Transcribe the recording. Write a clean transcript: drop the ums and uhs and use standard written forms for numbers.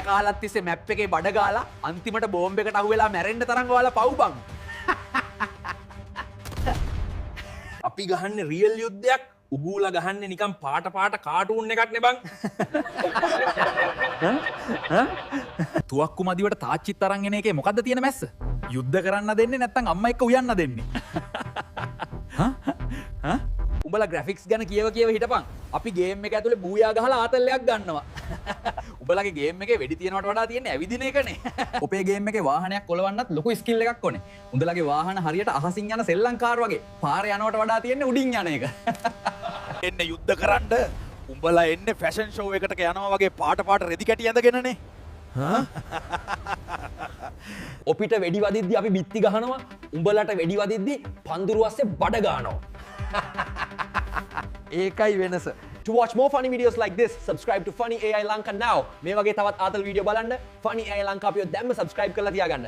කාලක් තිස්සේ මැප් එකේ බඩ ගාලා අන්තිමට බෝම්බ එකට අහු වෙලා මැරෙන්න තරම් ඔයාලා පව් බං. අපි ගහන්නේ රියල් යුද්ධයක්, උගූලා ගහන්නේ නිකන් පාට පාට කාටූන් එකක් නේ බං. තුවක්කු මදිවට තාච්චිත් අරන් එන එකේ මොකද්ද තියෙන මැස්ස? යුද්ධ කරන්න දෙන්නේ නැත්නම් අම්මා එක්ක උයන්න දෙන්නේ? උඹලා ග්‍රැෆික්ස් ගැන කියව කියව හිටපන්. අපි ගේම් එක ඇතුලේ බූයා ගහලා ආතල් එකක් ගන්නවා. උඹලගේ ගේම් එකේ වෙඩි තියනවට වඩා තියෙන්නේ ඇවිදින එකනේ. ඔපේ ගේම් එකේ වාහනයක් කොලවන්නත් ලොකු ස්කිල් එකක් ඕනේ. උඹලගේ වාහන හරියට අහසින් යන සෙල්ලම් කාර් වගේ. පාරේ යනවට වඩා තියෙන්නේ උඩින් යන එක. එන්න යුද්ධ කරන්න උඹලා එන්නේ ෆැෂන් ෂෝ එකට යනවා වගේ පාට පාට රෙදි කැටි ඇඳගෙනනේ. ඔපිට වෙඩි වදිද්දි අපි බිත්ති ගහනවා. උඹලට වෙඩි වදිද්දි පඳුරු අස්සේ බඩ ගන්නවා. ඒකයි වෙනස. To watch more funny videos like this, subscribe to Funny AI Lanka now. මේ වගේ තවත් ආතල් වීඩියෝ බලන්න Funny AI Lanka අපිව දැම්ම subscribe කරලා තියාගන්න.